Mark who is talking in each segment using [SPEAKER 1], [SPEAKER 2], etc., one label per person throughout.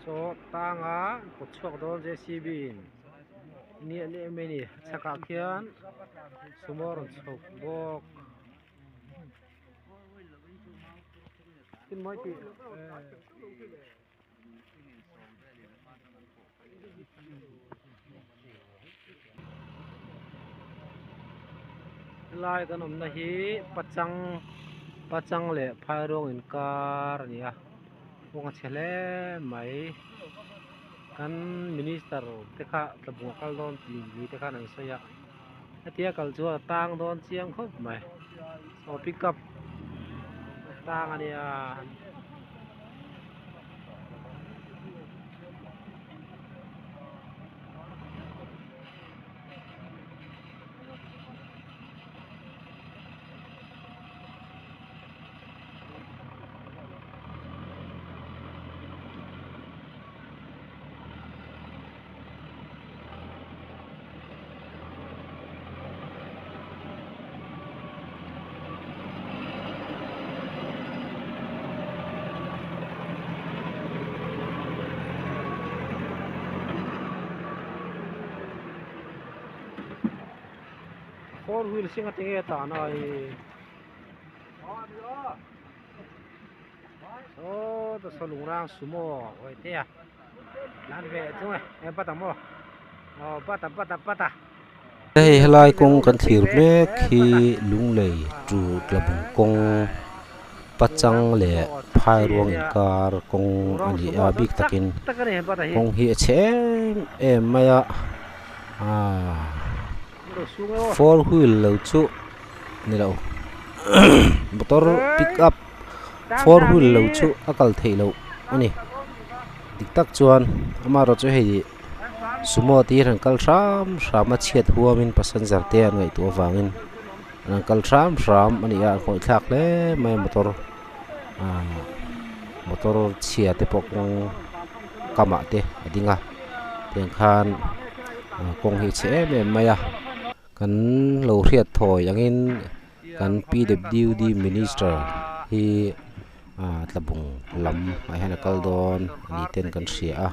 [SPEAKER 1] Saw tanga kawt chhuak dawn JCB in niah niah mai a ni chhakah khian sumo a rawn chhuk bawk. Helai kan awmna hi pachang pachang leh phairuang inkar a ni a kawng a chhe hle mai kan minister te kha tlabung a kal dawn tih ni te khan an sawi a hetia kal chuan a tang dawn chiang khawp mai aw pickup a tang a nia. Four wheel singa tinge tan a hei saw ta saw lungrang sumo hawi te a tlan ve chung e e bata maw aw bata bata bata.
[SPEAKER 2] Hei helai kawng kan thlir mek hi Lunglei chu Tlabung kawng Pachang leh Phairuang inkar kawng a ni a bik takin kawng hi a chhe em em mai a aaa four wheel lo chu ni lo motor pick up four wheel lo chu a kal theih loh a ni dik tak chuan amaherawhchu hei. Sumo te hi an kal hram hram a chhiat huamin passenger te an ngaihtuah avangin an kal hram hram a ni a an khawih thlak hle mai a motor ahh motor chhia te pawh kawng kamah te a ding a tiang khan kawng hi a chhe em em mai a kan lo hriat thawi angin kan P W D minister hi. Aaa tlabung lam ah hian a kal dawn a ni ten kan hria a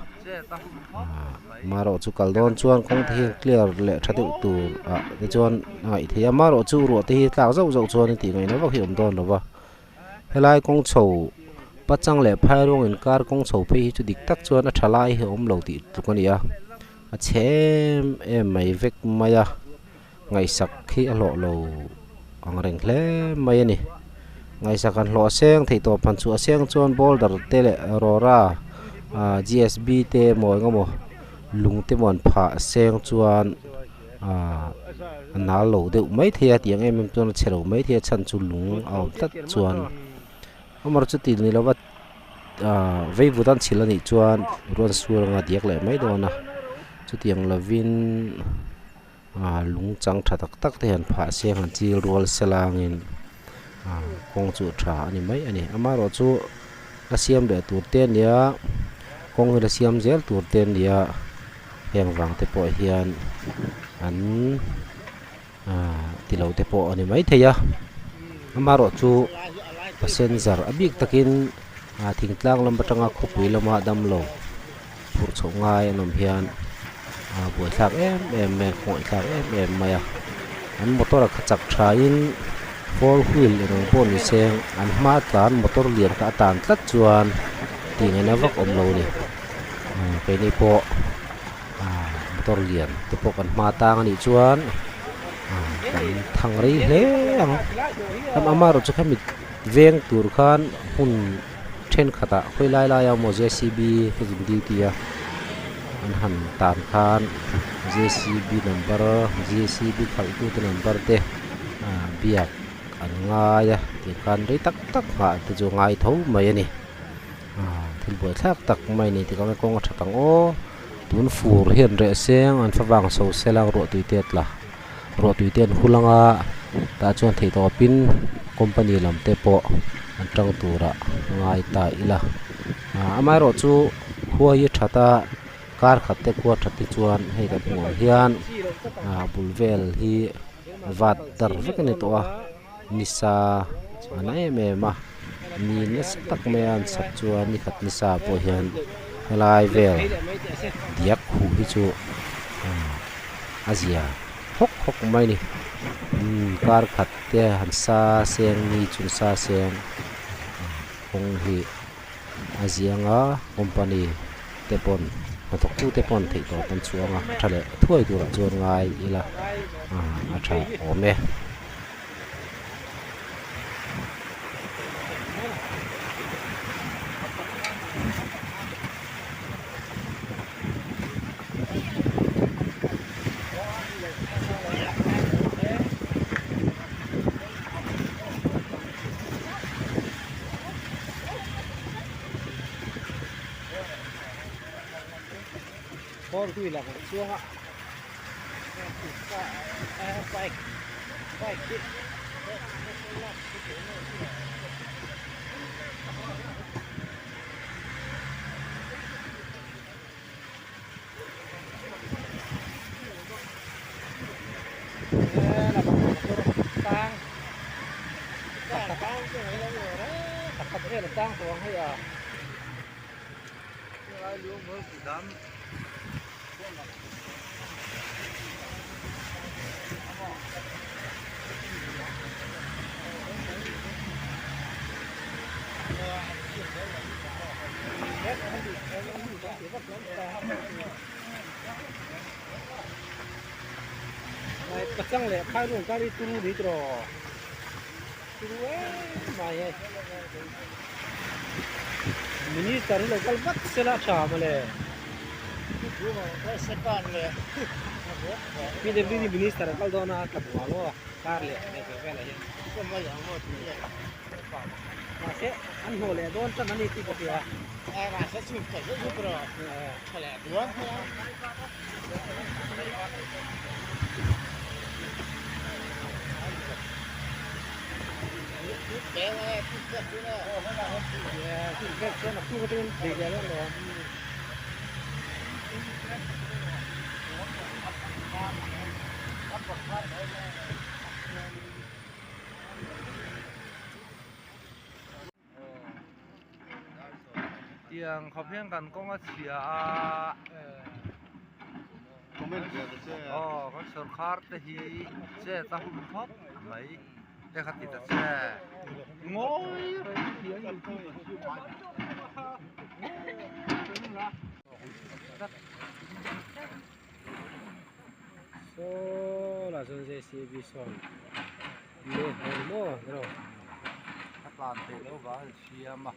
[SPEAKER 2] aaa marawh chu kal dawn chuan kawng te hi clear leh tha deuh tur ah te chuan a ngaih theih a marawh chu ruah te hi tlak zauh zauh chuan tih ngaihna vak hi a awm dawn lo va helai kawng chho pachang leh phairuang inkar kawng chho phei hi chu dik tak chuan a tha lai hi a awm lo tih tluk a ni a a chhe em em mai vek mai a. Ngaihsak hi a hlawh lo ang reng hle mai a ni. Ngaihsak an hlawh a seng theih tawh phan chu a seng chuan boulder te leh rawra ah G S B te emaw eng emaw lung te emaw an phah seng chuan ah a nal lo deuh mai thei a tiang em em chuan a chhe lo mai thei a chhan chu lung a awm tlat chuan amar chuti ni lova ah veivut an chhilh a nih chuan ruan sur anga diak leh mai dawn a chutiang lovin. Ah lung chang tha tak tak te hian phah se han chil rual se langin ah kawng chu tha a ni mai a ni amaherawh chu a siam leh tur te ania kawng hi la siam zel tur te ania heng vang te pawh hian an ah ti lo te pawh a ni maithei a amaherawh chu passenger a bik takin ah thingtlang lam atanga khawpui lama damlo. Phurh chhoh ngai an awm hian a buaithlak em em mai a khawngaihthlak em em mai a an motor a kha chak thain four wheel eng pawh ni se an hma tlan motor lian kha a tan tlat chuan tih ngaihna vak awm lo a ni keini pawh ah motor lian te pawh kan hma tang a nih chuan ah kan thang rei hle ang amaherawhchu khami veng tur khan hmun. Thenkhatah khawi lai laia maw J C B te zin duty a an han tan khan J C B number J C B khalh tute number te ah biak an ngai a tih khan rei tak tak nghah te chu a ngai tho mai a ni ah thil buaithlak tak mai a ni tikang e kawng a that ang aw tun fur hian reh seng an favang so sela ruah tui te a tla ruah tui te an hul anga tah chuan theih tawpin company lam te pawh an tang turah ngai ta ila ah amaherawh chu khua hi a that a kar khat te khua that te chuan hei kan hmuh ang hian ah bul vel hi vat dar vek a ni tawh a nisa a na em em a ni nasa tak mai a an sak chuan ni khat nisa pawh hian. Helai vel diak huh hi chu a zia hawk hawk mai a ni. Umm kar khat te han sa seng ni chu sa seng kawng hi a ziang a company te pawn hnathawk tu te pawn theih tawp an chhuang a tha leh thuai turah chuan ngai ila a tha awm e.
[SPEAKER 1] Four wheel ah kan chuang a bike bike hi pakhat vel a tang tawh ang hei a. Pachang leh phairuang kar hi turu ni tawh turu em mai hei. Minister hi lo kal vat sela tha mawle. PWD minister a kal dawn a tla bual aw kar leh leh ve velah hian. Mahse an hnawh leh dawn tan a ni tih ka hria.
[SPEAKER 3] Tiang khawp hian kan kawng a chhia a aw kan sawrkhar te hi chet a hun khawp mai. Te kha ti ta che. Ngawi reng hian YouTube an siam mai.
[SPEAKER 1] Saw lah chuan JCB sawn leh hmel maw ro.
[SPEAKER 3] A tlan theih loh vang an siam a.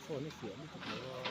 [SPEAKER 1] Phone hi fiah lutuk lo a.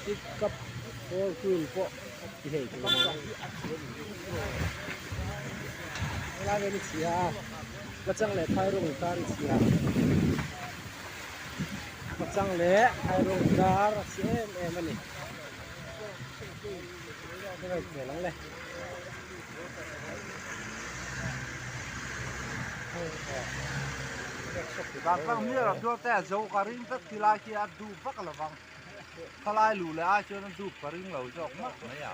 [SPEAKER 1] Pickup four wheel pawh ti thei tur a ni helai vel hi chhia a pachang leh phairawng inkar hi chhia pachang leh phairawng inkar a chhe em em a ni ang le.
[SPEAKER 3] Khalai luh leh ai chuan a dup ka ring lo zawk mah mai a.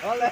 [SPEAKER 3] Awle.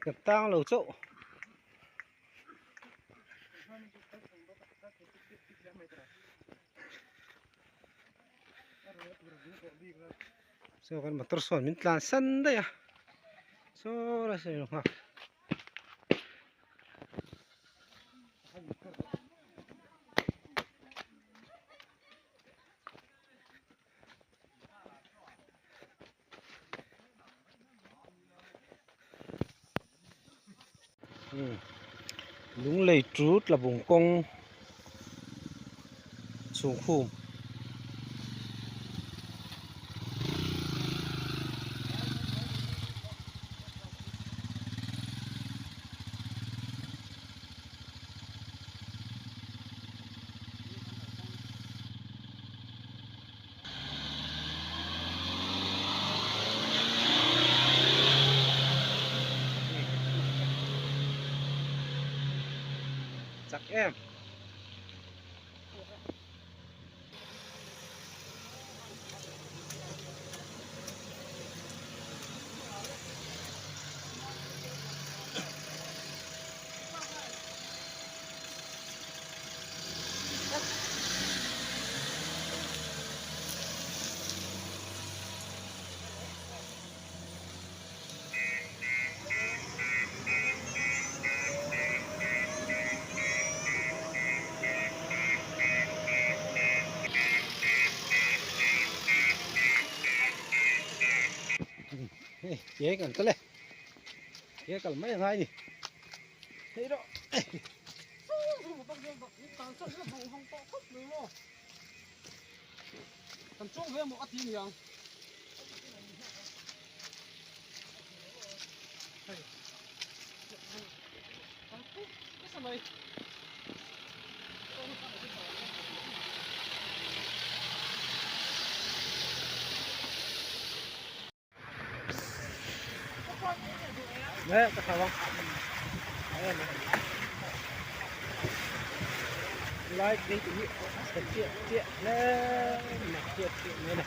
[SPEAKER 1] Ka tang lo chauh. Saw kan motor sawn min tlan san daih a saw lai saw in nghak. Lunglei chu tlabung kawng chhungkhum. Chak em. Ke kan kal e ke kal mai a ngai ni hei rawh. Đấy, có sao không? Like đi thì chia chia lên, chia chia này này.